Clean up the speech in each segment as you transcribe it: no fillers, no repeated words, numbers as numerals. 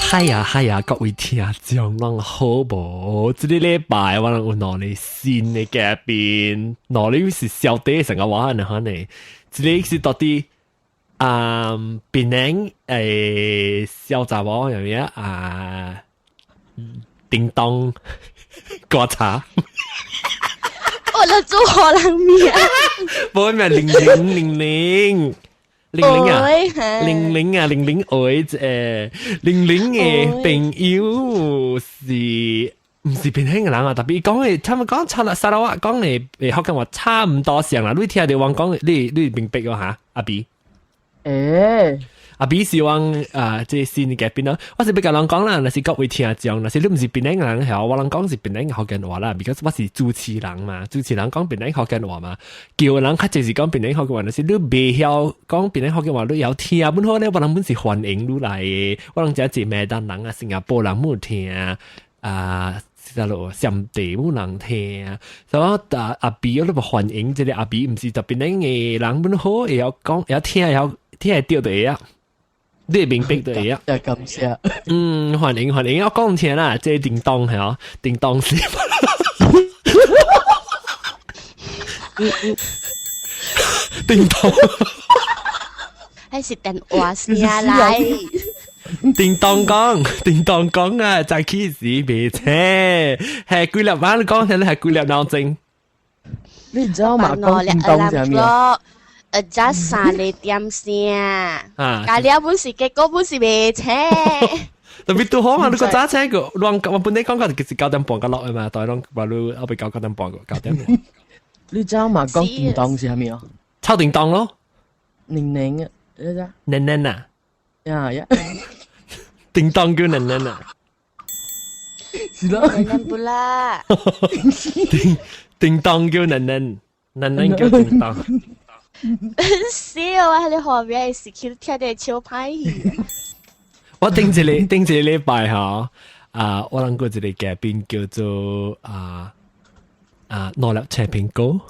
係啊係啊，各位聽眾攏好無？這個禮拜我攏有兩个新的嘉賓，兩个是小弟成個話呢，可能這个是到底啊，檳城小查某有咩啊？叮當歌茶，我咧做何人名？無咩玲玲玲玲。玲玲啊，玲玲啊，玲玲愛玲玲的朋友是毋是檳城的人啊？特別講的，差唔講差啦，沙拉越講的福建話差唔多像啦。你聽著我講，你明白哦嚇？阿 B，阿 B 是講啊，這新的嘉賓咯。我是欲共人講啦，若是各位聽眾，若是你毋是檳城人，係我人講是檳城福建話啦，because 我是主持人嘛，主持人講檳城福建話嘛，叫人較濟是講檳城福建話，若是你袂曉講檳城福建話，你會曉聽，本好咧，我人本是歡迎你來的，我人遮濟馬來人啊，新加坡人冇聽啊。是咯，上地冇人聽，所以阿阿 B 我都歡迎這个阿 B，毋是特別檳城的人本好，會曉講，會曉聽，會曉聽會著就會啊。你會明白就會啊。感謝。嗯，歡迎歡迎，我講聽啦，這个叮當係哦，叮當是。叮當。還是電話聲來。叮當講，叮當講啊，早起時袂醒，係幾粒晚你講聽，你係幾粒鬧鐘？你知道嘛？講叮當係咩？早3個點聲，加了本是結果本是袂醒。特別都好嘛，你個早醒個，我本來講過其實9點半個落去嘛，但係攏話你後尾9點半個9點。你知道嘛？講叮當是啥物啊？抄叮當咯。玲玲啊，你知？玲玲啊。呀呀。叮當叫玲玲啊。是咯。玲玲不啦。叮叮當叫玲玲，玲玲叫叮當。笑啊！你後面是去聽得笑歹去。我頂一個禮拜吼，啊，我諗過一個嘉賓叫做啊啊兩粒青蘋果。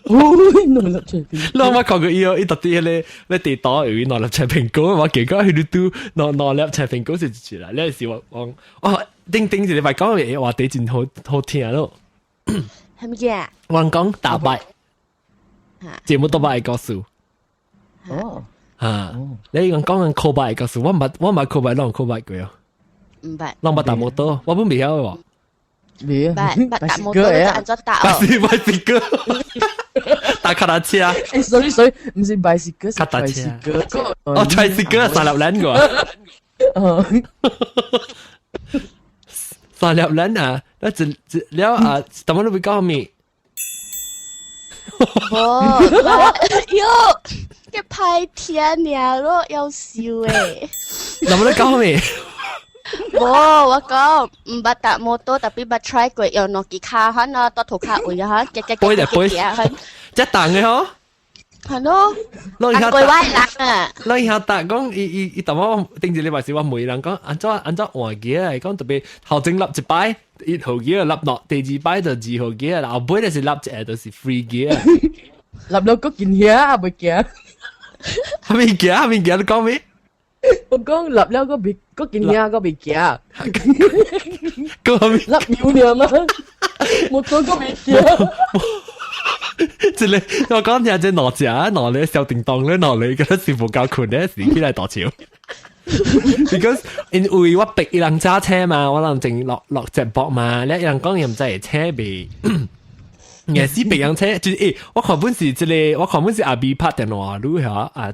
哦，兩粒青蘋果。我看過伊哦，伊特啲咧咧地道有兩粒青蘋果，我結果去到兩兩粒青蘋果是一啦。那時我哦，頂頂一禮拜講嘅話題真好好聽咯。係咪嘅？我講打敗。節目多擺的故事。哦。啊！你講講緊考牌的故事，我毋捌考牌，攏有考牌過哦。毋捌。攏捌踏摩托，我本袂曉喎。未啊。捌捌踏摩托，按怎踏？不是拜師哥，踏腳踏車。欸，sorry sorry，毋是拜師哥，腳踏車。哦，拜師哥三粒輪個。哦。三粒輪啊！那一一了啊，怎麼都袂講咩？無，喲，一歹聽爾咯，夭壽誒。那麼你講咩？無，我講毋捌踏摩托，tapi 捌 try 過用兩支跤款啊，蹛塗跤位啊，夾夾夾夾夾，這重的吼？係咯，阿貴我人啊。咱遐搭講，伊伊伊淡仔頂一禮拜時，我問人講，按怎按怎換機啊？講特別頭前立一擺，1號機立落，第二擺就2號機，後尾就是立一个就是 free 機。立了個見遐袂驚。還未驚，還未驚，你講咩？我講立了個未，個見遐個袂驚。個咩？立尿爾嘛？我講個袂驚。這个我講聽這兩隻，兩个小叮當咧，兩个個是無夠困咧，時起來大笑。Because 因為我逼伊人揸車嘛，我人淨落落直播嘛，你伊人講伊毋知會車未？也是別人車，就是欸，我看本是這个，我看本是阿 B 拍電話，你嚇啊？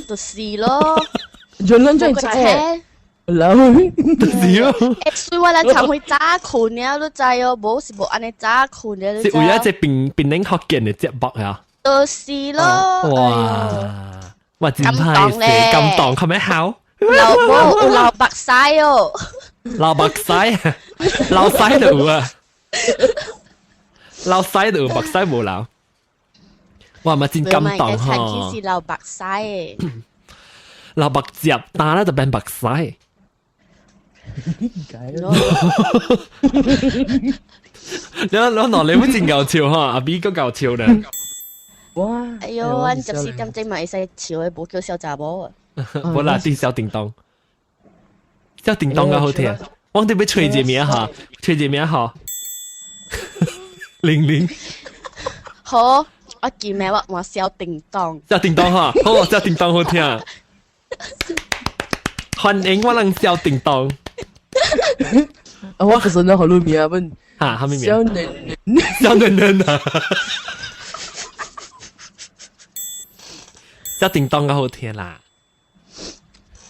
就是咯，原來這車。老，就是咯。欸，所以我來常會早睏了，你知哦？無是無按呢早睏了，是為咗這檳檳城福建的節目啊？就是咯。哇！哇，真歹勢，感動，係咪好？流無有流目屎哦。流目屎，流屎就有啊。流屎就有，目屎無流。哇，嘛真感動吼！是流目屎的。流目汁，打咧就變目屎。點解咯？你你嗱，你本真夠笑哈，阿 B 哥夠笑呢。哇！哎喲，阮14點鐘嘛會使笑的，無叫小查某啊。無啦，啲小叮當。痟叮當較好聽。我哋欲揣一個名哈，揣一個名哈。玲玲。好，我記名我換痟叮當。痟叮當哈，好，痟叮當好聽。歡迎我人痟叮當。啊，我其實呢，好多名本。哈，啥物名？痟嫩嫩。痟嫩嫩啊！痟叮當較好聽啦。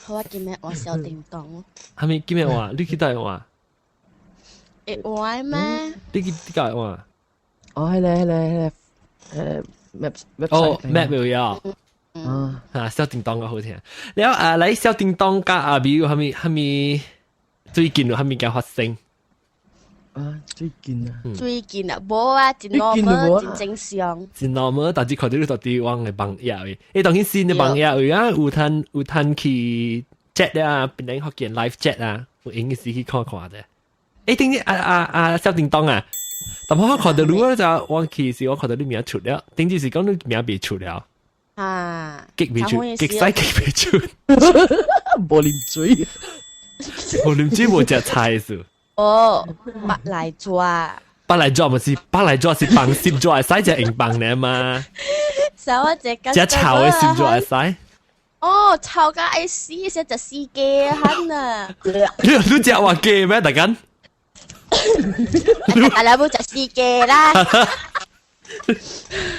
好啊，今日換痟叮當。啥物今日換？你去佗換？會換咩？你去佗換？哦，係咧，係咧，係咧，map website。哦，map 有呀。啊，啊，痟叮當較好聽。了啊，來痟叮當佮阿美有啥物啥物最近有啥物件發生？啊，最近啊，最近啊，無啊，真 normal，真正常。真 normal，但是看著你到佇阮的網頁位，欸，當然新的網頁位啊，有通有通去 chat 啊，變成福建 live chat 啊，有閒時去看看者。欸，頂日啊啊啊，痟叮當啊，但我看著你就我去時，我看著你名出了，頂日是講你名未出了。啊，極未出，極使極未出。無啉水，無啉水無食菜是。哦，百來紙。百來紙毋是百來紙是放濕紙會使食用放呢嘛？啥我這個食臭的濕紙會使。哦，臭甲愛死，食食死雞漢啊！你你食活雞咩？大家？大家欲食死雞啦！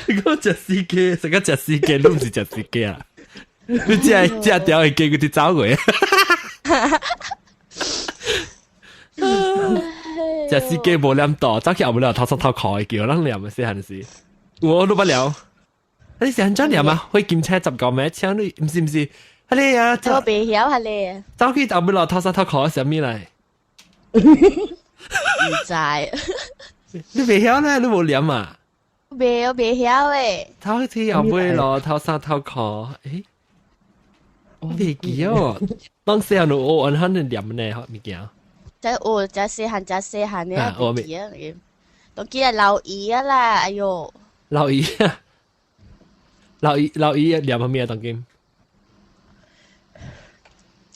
你講食死雞，啥個食死雞？你毋是食死雞啊？你食食條的雞，佢佇走過。食死雞無念到，走去後尾頭三頭褲會叫人念啊！細漢時，我都不了。你是按怎念啊？火金車十九名，請你，毋是毋是？彼个啊，我袂曉彼个。走去後尾頭三頭褲啥物來？毋知。你袂曉呢？你無念啊？袂，我袂曉誒。走去後尾咯，頭三頭褲，欸，我袂記哦。當時有學按怎念呢？物件。這學這細漢，這細漢的，袂記啊！都記得老姨啊啦，哎喲。老姨啊，老姨老姨念啥物啊？當今。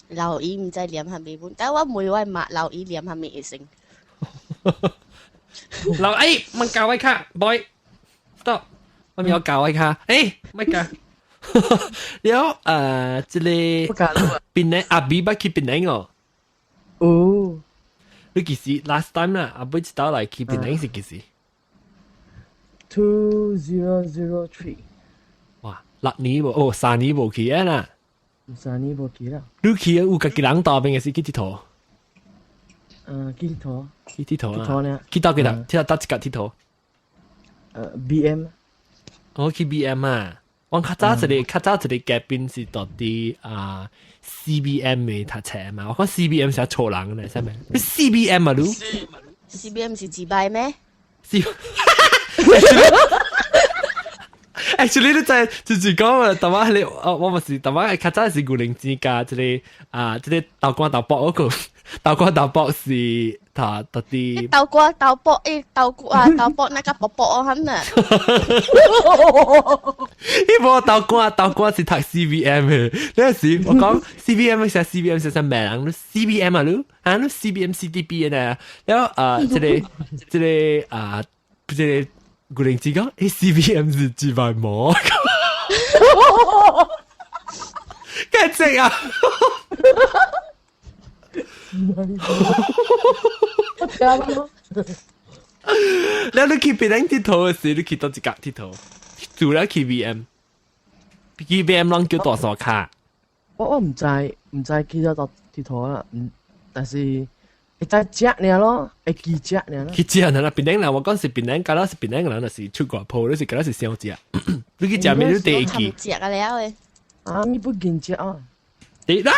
老姨毋知念啥物本，但我問我媽老姨念啥物會成。老欸，莫咬我跤，boy，stop，我沒有咬我跤，欸，莫咬。了這个檳城阿美捌去檳城哦。哦。你幾時 last time 啦？後尾一道來去檳城是幾時？2003。哇，6年無哦，3年無去啊啦。 3年無去啦。你去有家己人蹛邊的是去𨑨迌？去𨑨迌。去𨑨迌啊？去佗幾搭？去佗一間𨑨迌？ BM。我去 BM 啊！我較早一個較早一個嘉賓是佇佇啊 CBM 的讀冊嘛，我講 CBM 是錯人咧，啥物？你 CBM 啊，你？CBM 是自敗咩？C Actually 你知就是講啊，淡仔彼个，我毋是淡仔較早是牛奶錢佮這個啊，這個豆干豆卜嗰個豆干豆卜是讀讀佇豆瓜豆卜欸，豆瓜豆卜那個卜卜咁啊！伊無豆乾豆乾是讀 CBM 的，那時我講 CBM 是 CBM 是啥物人？你 CBM 啊你啊你 CBM CDB 呢？然後啊，這個這個啊，這個古靈精講，欸 CBM 是自敗魔，該這啊！我聽咯。了你去檳城𨑨迌的時，你去佗一間𨑨迌？除了去 BM，去 BM 攏叫大山跤。我毋知毋知去咗佗𨑨迌啦，嗯，但是會知食爾咯，會記食爾咯。去食爾啦，檳城人我講是檳城，敢若是檳城人，就是出外鋪，你是敢若是想食。你去食咩？你第一記。食啊了的。啊，你不見食啊？第啊，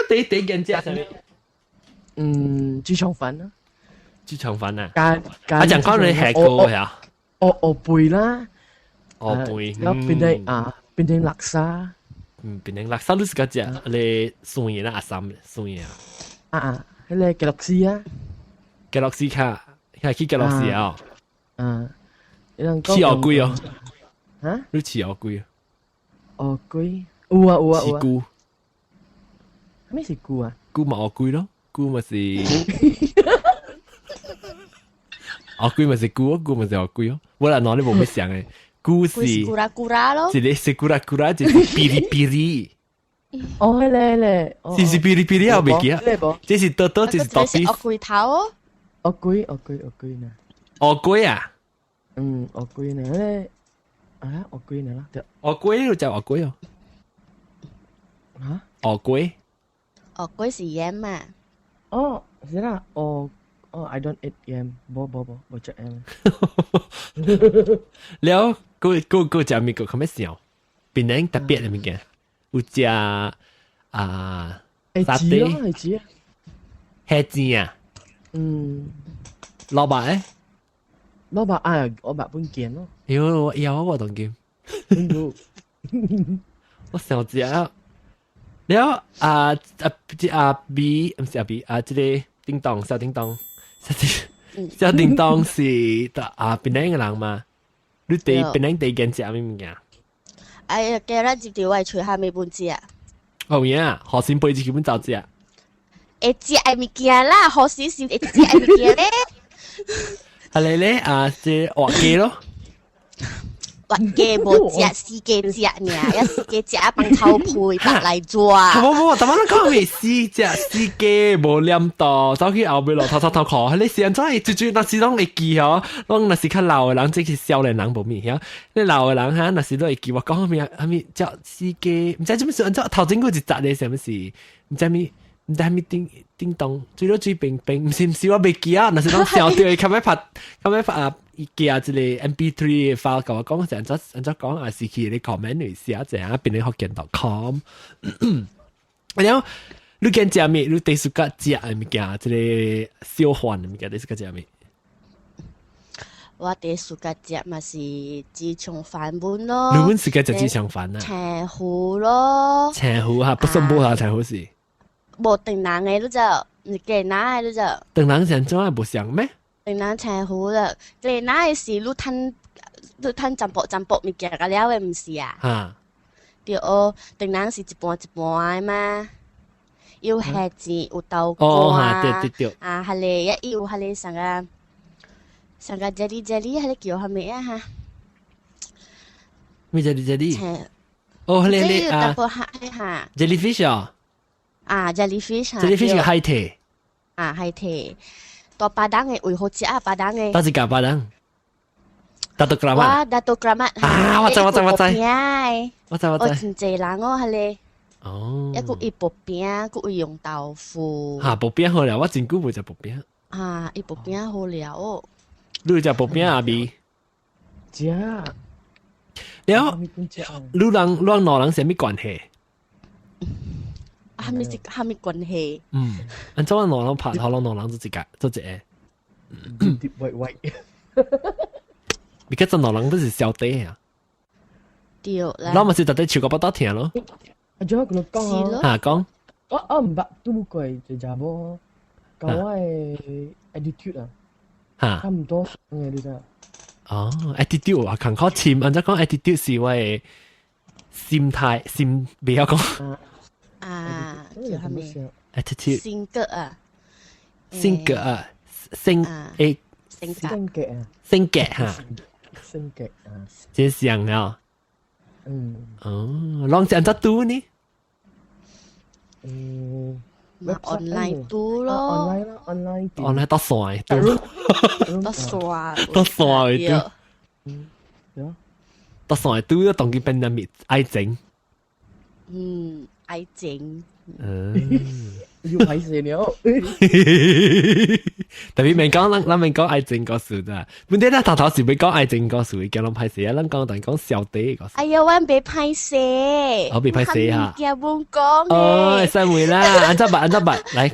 第第一件食啥物？嗯，豬腸粉啊。豬腸粉啊？加啊，講講你吃過呀？哦哦貝啦。哦貝。然後變成啊，變成叻沙。嗯，變成叻沙你是個食你酸的啦，阿三酸的啊。啊啊，彼个吉樂斯啊。吉樂斯卡，係去吉樂斯啊。啊。飼烏龜哦。啊？你飼烏龜？烏龜有啊有啊有啊。飼龜。啥物是龜啊？龜嘛烏龜咯。龜嘛是，鱷龜嘛是龜，龜嘛是鱷龜哦。我來腦裡無咩想嘅，龜是咕啦咕啦咯，一個是咕啦咕啦，一個是嗶哩嗶哩。哦，咧咧，是是嗶哩嗶哩，我袂記啊。這是多多，這是多比。鱷龜頭。鱷龜，鱷龜，鱷龜呢？鱷龜啊？嗯，鱷龜呢？咧，啊，鱷龜呢啦？對。鱷龜就鱷龜哦。啊？鱷龜。鱷龜是 yam 嘛？哦，是啦，哦，哦，I don't eat yam，無無無，無食 yam。了，閣閣閣食物個較咩想？檳城特別的物件，有食啊，沙爹，蝦子啊，蝦子啊，嗯，蘿蔔咧，蘿蔔啊，蘿蔔本見咯。喲，有我當見。我想食了啊啊！阿 B 毋是阿 B 啊，這個叮當小叮當，小叮小叮當是啊檳城的人嘛？你佇檳城第一間食啥物件？哎呀，今日入到我喙下面本食。哦呀，何時背住基本就食？會食的物件啦，何時是會食的物件咧？係你咧啊，這活雞咯。活雞無食，死雞食爾，一死雞食崩頭皮白來抓。無無，頭先講咩死食死雞無念到，走去後尾落頭頭頭殼，你是按怎會最最若是攏會記吼，攏若是較老的人，這是少年人無物曉。你老的人哈，若是都會記我講啥物啥物叫死雞，毋知做物事，按怎頭前閣一集咧，啥物事，毋知物。毋知啥物叮叮當，水落水平平，毋是毋是我袂記啊，若是攏想著，較欲拍，較欲拍啊！伊寄一個 MP3 的 file 共我講，是按怎按怎講，還是去你 comment 裡寫一下，變成福建 .com。然後你見食物，你第暑假食的物件，這個小飯的物件，你暑假食物？我第暑假食嘛是雞腸飯本咯。你阮暑假食雞腸飯啊？青糊咯。青糊哈，不算無哈，青糊是。無長人的你就，毋是雞奶的你就。長人是按怎無相咩？長人青糊啦，雞奶的是你趁你趁淡薄淡薄物件個了的，毋是啊？哈。對哦，長人是一盤一盤的嘛，有蝦子，有豆乾，哦，對對對。啊，彼個也有彼個啥個，啥個 jelly jelly，彼個叫啥物啊？哈？咩 jelly jelly？哦，彼個啊。哈。 jellyfish 啊。啊，jellyfish。 jellyfish 個海蜊。啊，海蜊。大巴當的為好食啊，巴當的。佗一間巴當？Dato Keramat。我 Dato Keramat。啊，我知我知我知。我知我知。我真濟人哦，彼個。哦。一個伊薄餅，閣有用豆腐。哈，薄餅好了，我真久無食薄餅。啊，伊薄餅好料哦。你食薄餅阿咪？食。了，你人你兩人啥物關係？啥物是啥物關係？嗯，按怎兩人拍拖，兩人做一個做一個。喂喂，你講這兩人都是小弟啊？對啦。咱嘛是特地唱個巴肚聽咯。啊，仲有佢講啊，講。我毋捌拄過一個查某，佮我的 attitude 啊，差毋多嘅你知。哦，attitude 啊，共款深，按怎講 attitude 是我的心態，心袂曉講。啊，叫啥物？attitude 性格啊，性格啊，性誒，性格性格啊，性格哈，性格啊，這像啊，嗯，哦，攏是按怎拄呢？嗯，online 拄咯，online 啦，online ，online 到線拄，到線，到線拄，嗯，對啊，到線拄，當佢變成愛情，嗯，愛情，嗯，要歹勢了，特別免講，咱咱免講愛情故事咋？本來咱頭頭是欲講愛情故事，驚攏歹勢啊！咱講但講小弟故事。哎呀，阮袂歹勢，我袂歹勢哈。驚阮講哦，會使會啦，按怎辦？按怎辦？來。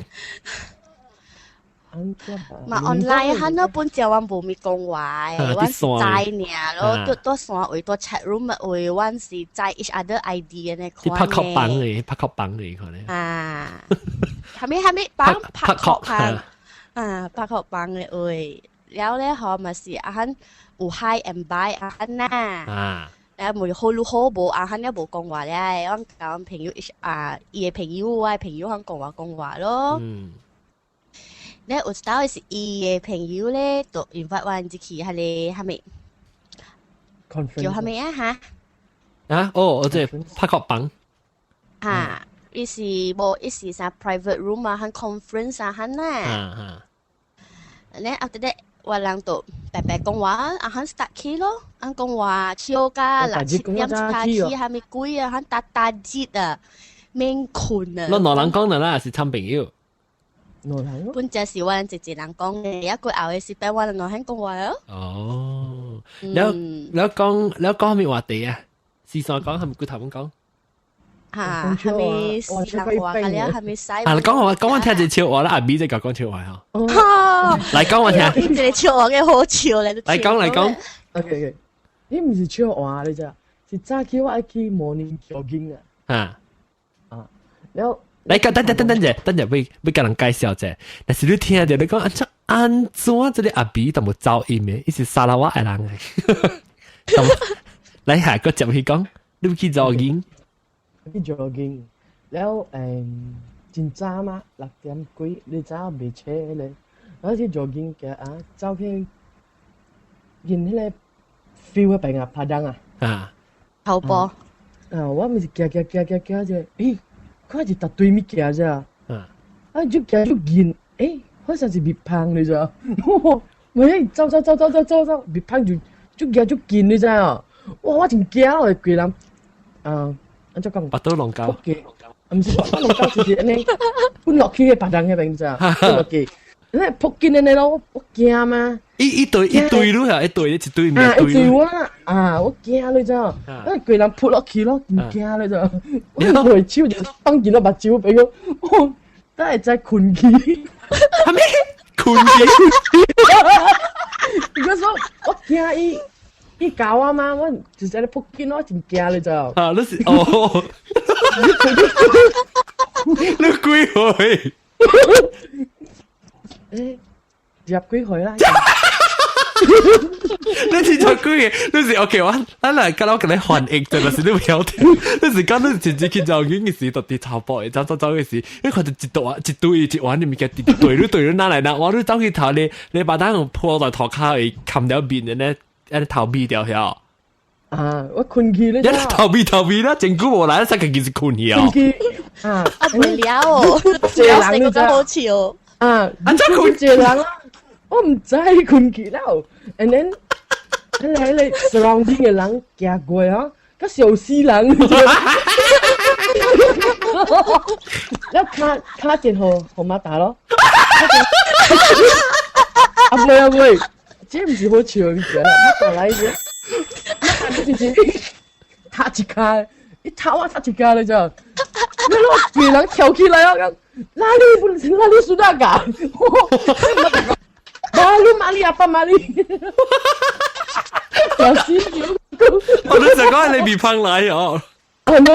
嘛 online 哈，那本就阮無咪講話的，阮是知爾咯，拄拄線位，拄 chat room 位，阮是知 each other ID 的那款。拍殼房的，拍殼房的可能。啊，啥物啥物房拍殼房啊，拍殼房的位，了咧吼嘛是啊，咱有 hi and bye 啊，安那。啊。啊，無好愈好無啊，咱也無講話咧，阮共阮朋友啊，伊的朋友，我的朋友，咱講話講話咯。嗯。咧有一道是伊嘅朋友咧，就 invite 我入去，彼个蝦米叫蝦米啊嚇？啊，哦，我這拍個房。啊，伊是無，伊是啥 private room 啊，和 conference 啊，哈呐。啊咧 after that，我人就白白講話，啊，哈 start 起咯，啊講話笑甲六七點才起，蝦米鬼啊，哈搭搭熱啊，免困啊。咱兩人講的啦，是參朋友。兩人。本只是阮一一人講嘅，一個後嘅是變我兩人講話咯。哦，你講咩話題啊？時常講係咪骨頭咁講？嚇，係咪四人話嘅了？係咪使？啊，你講我講我聽一笑話啦，阿 B 即係講笑話嗬。來講我聽。你這個笑話嘅好笑咧。來講來講。 OK OK，你唔是笑話你咋？是早起我愛去 morning jogging 啊。啊。啊，然後。來，等等等等者，等者欲共人介紹者。但是你聽著你講按怎按怎，這个阿 B 都無走音的，伊是沙拉瓦的人來。來下個接去講，你去 jogging？去 jogging，了真早嘛，6點幾，你早未車咧，我去 jogging 嘅啊，走去見彼个 field 彼邊啊，padang 啊。啊。跑步。啊，我毋是行行行行行者，咦？看一大堆物件啫，啊就行就見，好像是蜜蜂你知影？喂，走走走走走走走，蜜蜂就行就近你知影？哇，我真驚哦，規人，啊，按怎講？腹肚攏狗。毋是腹肚攏狗，就是按呢，滾落去彼別人彼邊你知影？滾落去，你撲緊按呢咯，我驚嘛。一堆一堆咯，一堆一堆啊，一堆我啊，我驚你知影？啊，規人撲落去咯，真驚你知影？我落手就放緊個目睭俾我，我等會再困去。啥物？困去？如果說我驚伊，伊咬我嘛，我就是按呢撲緊，我真驚你知影？啊，你是哦，你幾歲？ 20幾歲啦。你是做幾個？你是 OK 我，咱來甲我共你翻譯，就是你袂曉聽。你是講你是真正去走緊嘅時，就佇頭部走走走嘅時，你看著一朵一堆一碗的物件，對你對你哪來哪，我你走去頭你，你把當用鋪在塗跤會冚了面的呢，按呢逃避掉曉。啊！我困去咧。一逃避逃避啦，真久無來，才家己是困去哦。困去啊！啊，無聊哦，這人你知好笑。啊！按怎困？這人啊，我毋知困去了。And then，彼个 surrounding 的人行過啊，佮笑死人。了跤跤電予予馬達咯。啊袂啊袂，這毋是好笑的物件啦，馬達來者。就是踢一跤，伊踢我踢一跤咧就，你攞別人跳起來啊，lari pun lari sudah kah? Malu mali apa mali？小心我都想講你別碰來哦。係咯，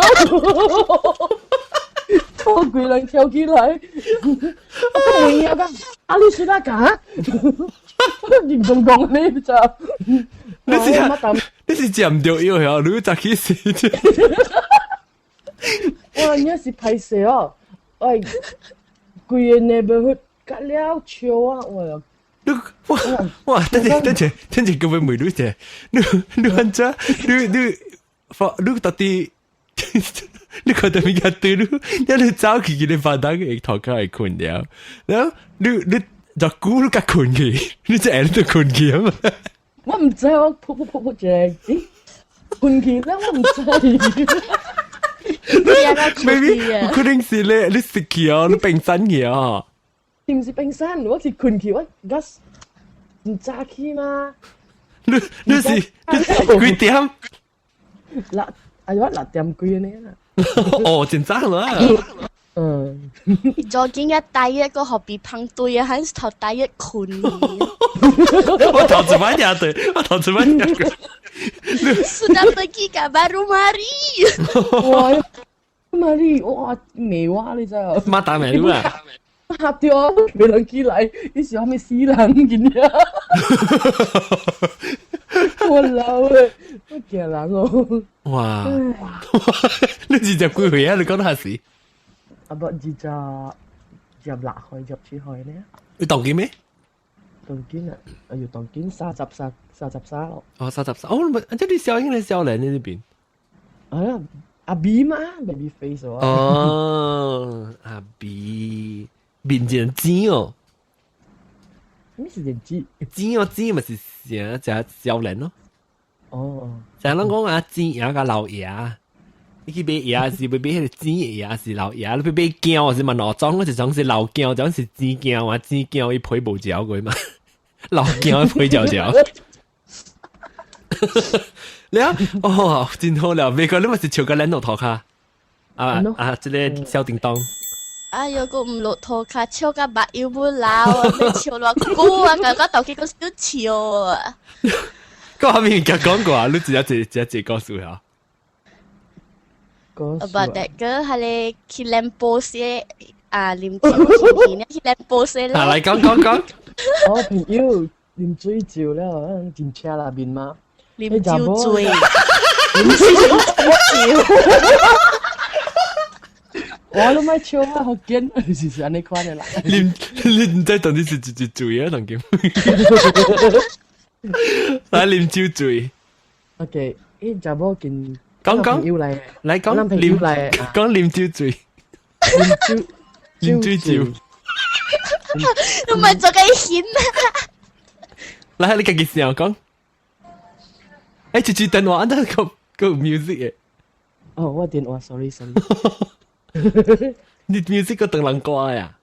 我規人跳起來，我問伊啊講，阿你 sudah kah？我認真講你就，你是食毋著藥哦，你早起時。哇！你是歹勢哦，喂，規個 neighborhood 隔了笑啊，我。你哇哇！等陣等陣等陣，各位問你者，你按怎？你到底？你看到物件對你，你走去佢哋飯檔嘅塗跤會困了，然後你就久你較困去，你只下都困去啊嘛？我毋知我噗噗噗噗一個，咦，困去了我毋知。 Maybe 可能是你食去哦，你病身去哦。毋是冰山，我是困去，我我毋早起嘛。你是幾點？六，哎我6點幾呢啦。哦，真早啦。嗯。再見一第一個學別碰對啊，喺頭第一困。我頭一擺聽對，我頭一擺聽過。 Sudah pergi kat baru mari。哇，mari 哇，美哇你知啊？馬達美啊！嚇掉啊！沒人起來，你是啥物死人今日？我老欸，我驚人哦！哇！你20幾歲啊？你講得係時？啊不，26歲，27歲呢？你當今咩？當今啊，哎呦，當今33，33咯。哦，33，哦，唔係，即係你笑應該少年呢邊。係啊，阿 B 嘛，baby face 哦。哦，阿 B 面前尖哦。咩是人尖？尖哦，尖咪是成隻少年咯。哦。成日攏講啊，尖爺佮老爺。你去買爺是欲買彼個尖爺是老爺，你欲買鏡是嘛兩種，一種是老鏡，一種是尖鏡啊，尖鏡伊皮無嚼過嘛，老鏡皮嚼嚼。你啊，哦，真好了，美國你嘛是笑甲咱落塗跤，啊啊，這個小叮當。哎喲，閣毋落塗跤，笑甲目油要流啊！欲笑偌久啊，感覺頭家閣小笑啊！閣後面甲講過啊，你直接直接告訴啊。 About that girl，彼個去 lamp post 啊，啉酒前去 lamp post 咧。啊，來講講講。我朋友啉水酒了，進車內面嘛。啉酒醉。啉酒。我都莫笑啊，福建是按呢款的啦。啉你毋知當底是一醉啊，當今。來啉酒醉。 OK，伊查某見講講來，來講啉來，講啉酒醉。啉酒啉水酒。你咪做個顯啊！來，你家己想講。欸，一支電話，按怎閣閣有 music 的？哦，我電話，sorry sorry。你 music 閣當人歌呀？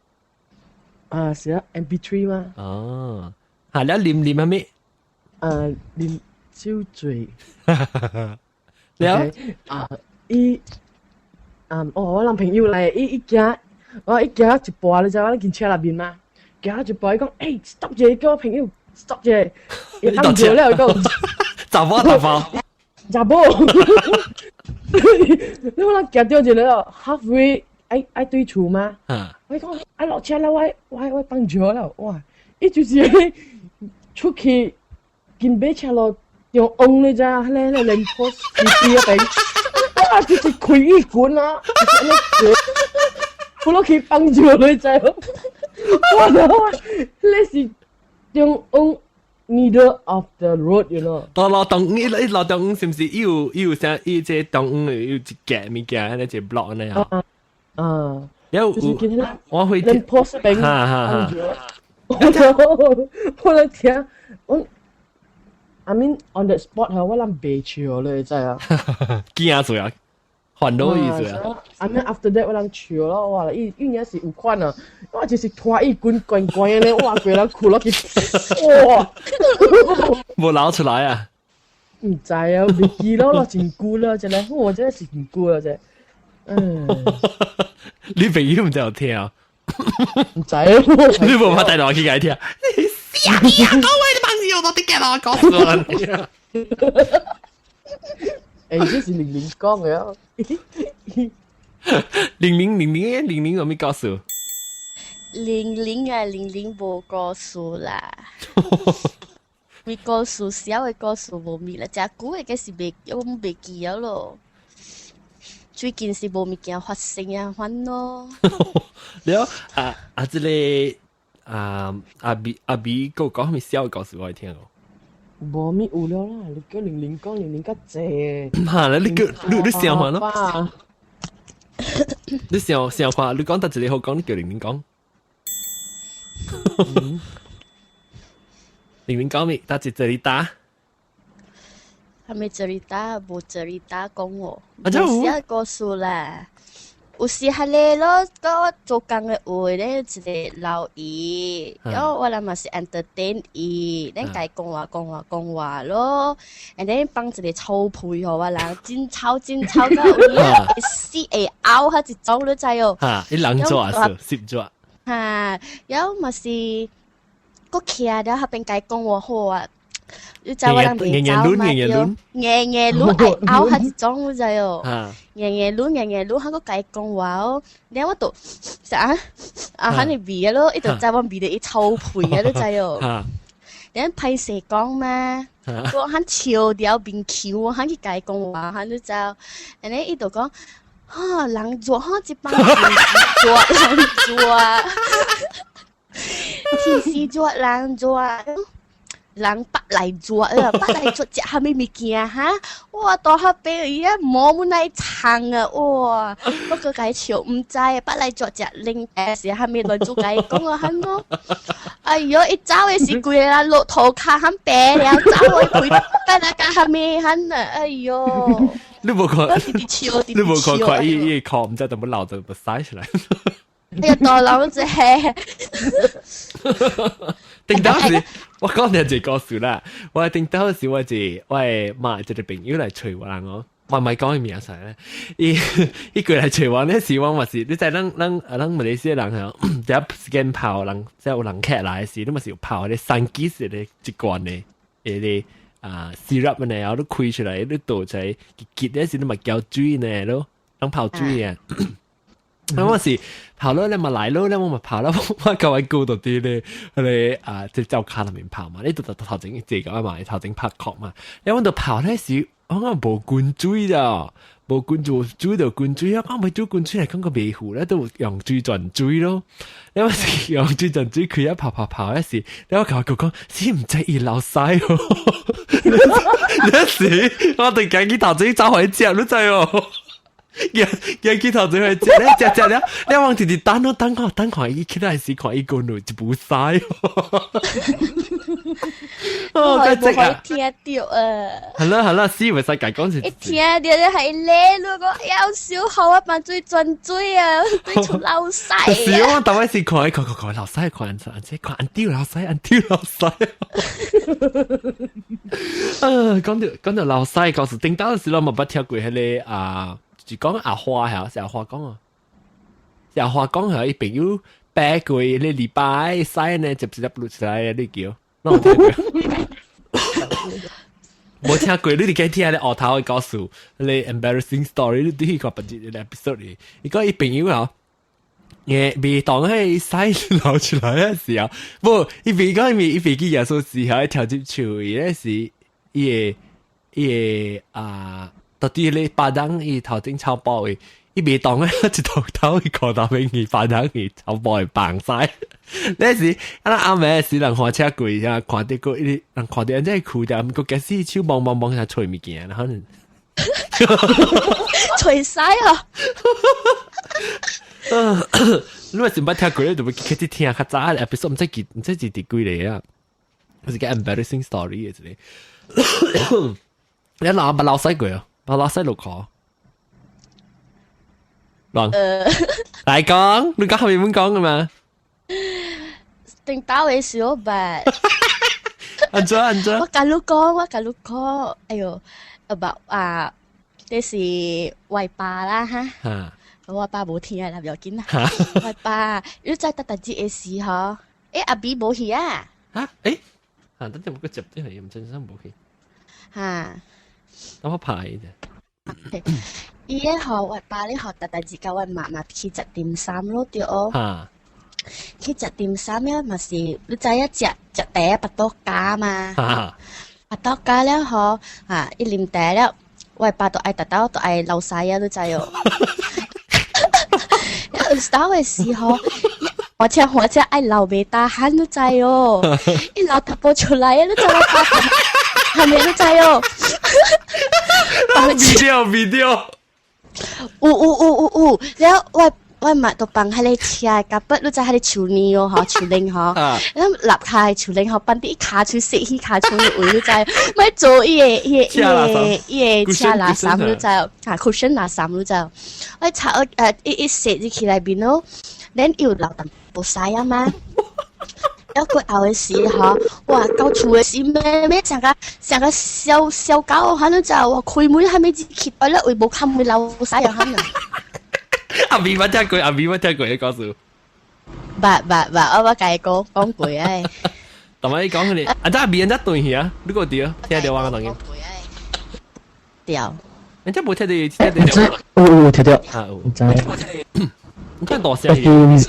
啊，是啊，MP3 嘛。哦，嚇，你啉啉啥物？啊，啉酒醉。了啊，伊啊，哦，我男朋友來，伊伊行，我伊行一半，你知我咧見車內面嘛？行一半，伊講，欸，stop 者，叫我朋友 stop 者，伊放住了，伊講，查某查某，查某，你我人行到一個 halfway，愛愛對厝嘛？我講愛落車了，我我我放住了，哇！伊就是出去近尾車路中央你知影？彼個彼個 lamp post 邊邊，哇！就是開伊滾啊，就是按呢坐，扶落去放住你知無？我我，彼是中央 middle of the road，you know。到路中央，伊路中央是毋是伊有伊有啥？伊這中央有一格物件，彼個 block 按呢啊？啊，有我會 lamp post 邊，哈哈哈。我我來聽，我 I mean on the spot 哈，我諗袂笑咧，你知啊？驚住啊，煩惱意思啊。 I mean after that 我諗笑咯，哇！伊伊也是有款啊，我就是拖伊滾滾滾咧，哇！規人褲落去，哇！無流出來啊？毋知啊，袂記咯，咯真久了，真係，我真係是真久了，真。嗯。你朋友毋知有聽啊？毋知啊，你無法帶落去共伊聽。你死啊！講話你朋友都得嘅啦，講死你。欸，這是玲玲講的啊。玲玲玲玲玲玲有咩故事？玲玲啊，玲玲無故事啦。咪故事小的故事無咪啦，誠久的個是袂，我袂記了咯。最近是無物件發生啊，煩咯。了啊啊！這個啊阿 B 阿 B 閣講啥物小的故事我愛聽哦。無物有了啦，你叫玲玲講，玲玲較濟。哈，你叫你你想看咯？你想想看，你講得一個好講，你叫玲玲講。玲玲講咩？得一 cerita。啥物 cerita？無 cerita 講我。啊，這有小故事啦。有時係咧咯，我做工的話咧，一個老姨，然後我人嘛是 entertain 伊，咱共伊講話講話講話咯，and then 放一個臭屁予我人，真臭真臭到有影會死會嘔，彼一種你知哦。哈，伊人做啊，是攝做。哈，然後嘛是，閣徛了彼邊共伊講話好啊。你知我人袂走嘛？對，硬硬攆愛嘔彼一種，你知哦？硬硬攆硬硬攆，還閣共伊講話哦。然後我就啥啊，彼個味啊咯，伊就知我味著伊臭屁啊，你知哦？然後歹勢講嘛，我彼笑了面球，我彼去共伊講話，彼你知？然後伊就講，哈人熱哈，這班熱人熱。天時做人做。人捌來做啊，捌來做食啥物物件哈？哇，大下白伊啊毛滿來長啊，哇！我閣共伊笑，毋知捌來做食零食是啥物來做共伊講啊，喊咯。哎喲，伊走的時規个人落塗跤喊白了，走去開等下講啥物喊啊？哎喲！你無看，你無看看伊伊個褲，毋知怎麼流就不使出來。哎呀，大人子嘿！頂當時我講你一個故事啦，我頂當時我一我媽一個朋友來揣我人哦，我唔係講伊名出來，伊伊過來揣我那時我嘛是，你知咱咱咱馬來西亞人吼，只時間泡人，即有人客來時，你嘛是有泡迄個三基式的一罐的，彼个啊 syrup 呢，然後你開出來，你倒出來，結嗰時你嘛澆水呢，咯，人泡水啊。我是泡了，你嘛來咯，你我嘛泡了，我甲我顧到啲咧，彼个啊，即灶跤內面泡嘛，你都頭前這個嘛，頭前拍殼嘛，你阮都泡咧時，我講無滾水咋，無滾水，煮就滾水啊，講袂煮滾水來感覺袂糊咧，都用水轉水咯。你我是用水轉水開啊泡泡泡嗰時，你我甲我講，是毋知伊流屎哦，你是我突然間去頭前走回食，你知哦。行去頭前去食咧，食食了，你往直直等咯，等看等看，伊起來時看伊滾落一部屎。哦，無可以聽著啊！係啦係啦，死袂使共講是。一聽著就係咧，如果要小好啊，扮水轉水啊，對出流屎啊！是我頭一次看，看看看流屎，看按這看按丟流屎，按丟流屎。啊，講著講著流屎，講是頂當時我嘛捌聽過彼个啊。是講阿花係是阿花講啊，是阿花講係伊朋友白過你禮拜屎呢，接直接錄出來你叫，攏有聽過？無聽過，你哋記聽咧學頭的故事，你 embarrassing story，你對去看別一個 episode 裡，伊講伊朋友啊，也未當彼屎流出來的時候，無，伊未講伊伊飛機耶穌時候，跳入樹，伊咧是伊會伊會啊。到底咧巴當伊頭前草包的，伊袂當啊，一頭頭伊褲頭邊去巴當伊草包會放屎。那時啊，阿暝時人看車過，啊，看著個伊人看著按怎褲掉，毋過假使手摸摸摸下揣物件，可能揣屎啊！你若是捌聽過，你就會開始聽較早的 episode，毋知記毋知是第幾个啊？是個 embarrassing story 的一個。你老捌流屎過啊？捌流屎落褲。亂，來講，你講後面講嘅嘛？頂到的時候捌。按怎按怎？我共你講，我共你講，哎喲，about 啊，這是我爸啦哈。我爸無聽啦，不要緊啦。我爸，你知搭搭節的時候，欸阿比無去啊？哈？欸？啊，等陣我個接啲係唔真心無去。哈。等我排啫。伊個吼，我爸咧吼，逐逐日共我媽媽去食點心咯，對哦。去食點心了嘛是，你知影食食茶腹肚膠嘛？腹肚膠了吼，啊，一啉茶了，我爸都愛特到都愛流屎啊，你知哦。有時的時候，火車火車愛流袂 tahan，你知哦？一流淡薄出來啊，你知我爸係咪你知哦？ video video。有有有有有，了我我嘛都放彼个車的甲筆，你知彼个樹林哦吼，樹林吼，咱立開樹林吼，放佇伊跤手踅去跤手的位，你知？欲做伊个伊个伊个伊个車垃圾，你知？啊，cushion 垃圾，你知？我插伊伊踅入去內面咯，咱又流淡薄屎啊嘛。了過後的時吼，哇，到厝的時咩咩成個成個燒燒狗，反正就我開門還沒入去，我咧為無開門流屎啊，可能。阿咪捌聽過，阿咪捌聽過，你告訴。捌捌捌，我捌共伊講講過哎。同埋你講佢哋，啊，這阿咪人家對去啊，你個對，聽到我個當然。對。人家無聽到，聽到。有有聽到。啊有。毋知。你聽大聲。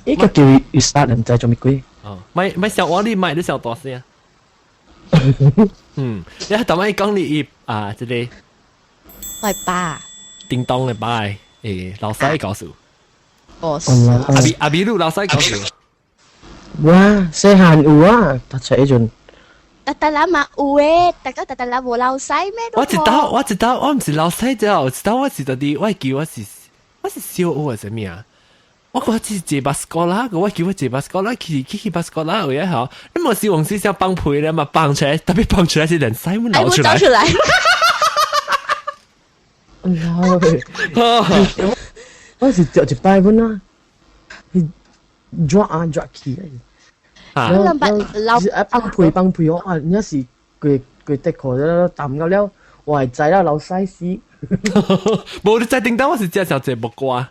伊個叫伊 start 毋知做物鬼。哦，咪咪小我你咪你小大聲。嗯，你同埋講你伊啊，這個。我爸。叮當的爸，欸，老師告訴。哦，阿比阿比路老師告訴。哇，細漢有啊，讀冊彼陣。特特啦嘛有誒，大家特特啦無老細咩？我知道，我知道，我毋是老細啫，我知道我是到底，我記我是小學還是啥物啊？我覺得是坐巴士啦，我叫我坐巴士啦，去去去巴士啦，有一吼，你莫是往時想放屁咧嘛，放出來，特別放出來是連屎會流出來。出來。哎呀，我是著一擺本啊，是抓啊抓去啊！老是愛放屁放屁哦，啊，你是規規底褲了淡到了，我會知啦，流屎死。無你在頂當我是食小隻木瓜。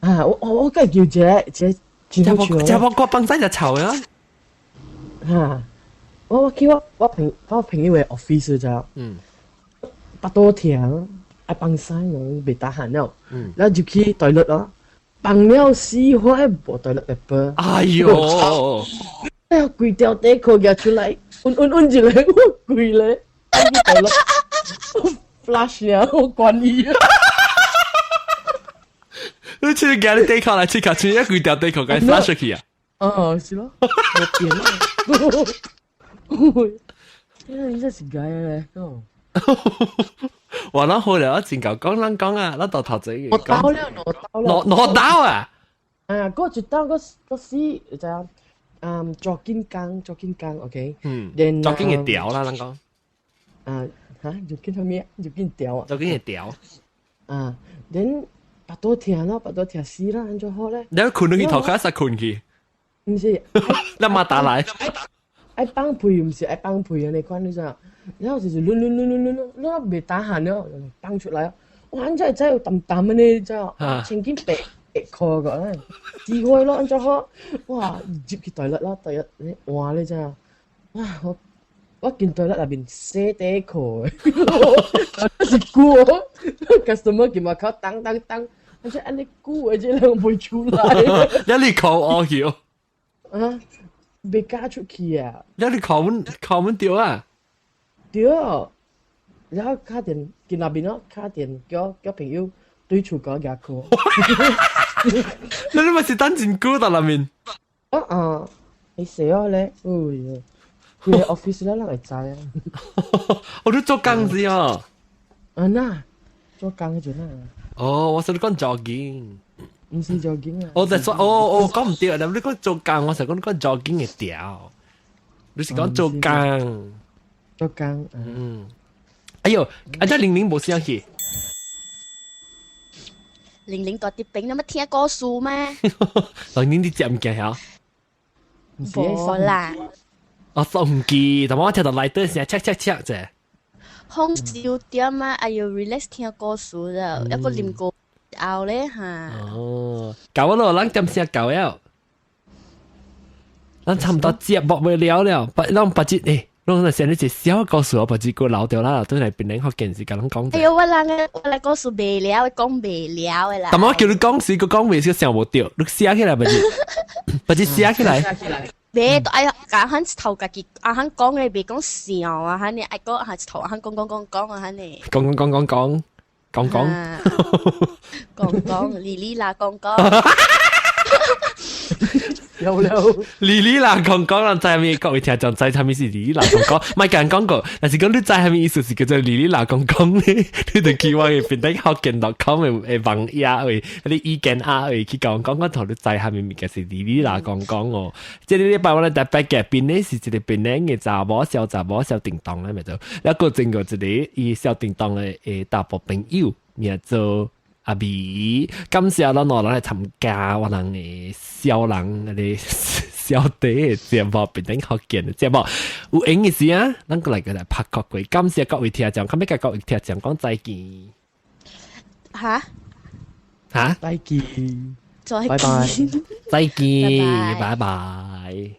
啊！我梗係叫這這食木食木瓜放屎就臭啊！哈！我去我朋友的 office 就，腹肚疼，愛放屎我袂得閒了，然後就去 toilet 咯，放了死火無 toilet paper。哎喲！哎呀，規條底褲夾出來，穩穩穩一個，我規咧，去 toilet flush 了，我關伊。你出去夾你底褲來，出去穿一規條底褲，該 flush 出去啊？哦，是咯，我變啦。你真是該咧，哦。話咱好了，我真夠講咱講啊，咱到頭前我刀了，攞刀了，攞攞刀啊！啊，嗰一刀嗰嗰時就做緊工，做緊工，OK。做緊會掉啦，咱講。啊，嚇，做緊啥物？做緊掉啊？做緊會掉。啊，then 腹肚疼咯，腹肚疼死啦，按怎好咧？你睏去頭殼，實睏去。毋是，你媽打來。愛放屁，毋是愛放屁啊！你看你知影？然後就是攆攆攆攆攆攆，攆袂打閒了，放出來。哇！按怎會知有淡淡的呢？你知影？千金白白褲個，智慧咯，按怎好？哇！入去 toilet 咯，第一換你知影？哇！我見 toilet 內面洗底褲，是久哦。customer 見門口等等等，按怎按呢久的這人袂出來。一你扣我去哦。啊！袂敢出去啊！你你扣阮扣阮對啊？對，然後敲電見那邊咯，敲電叫朋友對厝搞夾褲。你你咪是等真久到那面？啊啊！你死我咧！哎喲，規个 office 咧，人會知啊。我都做工子哦。啊那，做工嗰陣啊。哦，我想你講 jogging。毋是 jogging 啊。我在說，哦哦，講毋對，你講做工，我想講你講 jogging 會掉。你是講做工。做工。嗯。哎喲，阿只玲玲無聲去。玲玲大啲餅，你乜聽故事咩？玲玲你食物件曉？無啦。我收唔記，但我聽到來的聲，切切切啫。放少點啊，哎喲，relax 聽故事啦，一個啉過後咧嚇。哦，夠咯，咱點聲夠了。咱差唔多節目未了了，不，咱不知誒。攏係寫你一小故事，我不知個老掉啦，都係變人學見識，共人講。哎喲，我人個我來故事袂了，講袂了的啦。但我叫你講時，佢講袂是想無著，你寫起來不是？不是寫起來。袂，都愛阿漢頭家己阿漢講的袂講笑啊，哈呢愛講阿頭阿漢講講講講啊，哈呢。講講講講講講講。講講，哩哩啦講講。有了，哩哩啦講講，人知啥物？各位聽眾知啥物是哩哩啦講講？莫共人講過，但是講你知啥物意思是叫做哩哩啦講講咧？你就去我的平台福建 .com 的網頁位，你意見啊位去講講，講頭你知啥物物件是哩哩啦講講哦。這个禮拜我來特別嘉賓咧是一個檳城的查某小查某小叮當咧，咪做，抑閣經過一个伊小叮當的大埔朋友，名做阿美，感謝咱兩人來參加我人的小人那个小弟的節目，變成福建的節目。有閒的時啊，咱閣來閣來拍個過。感謝各位聽眾，較欲共各位聽眾講再見。哈？哈？再見。再拜拜。再見，拜拜。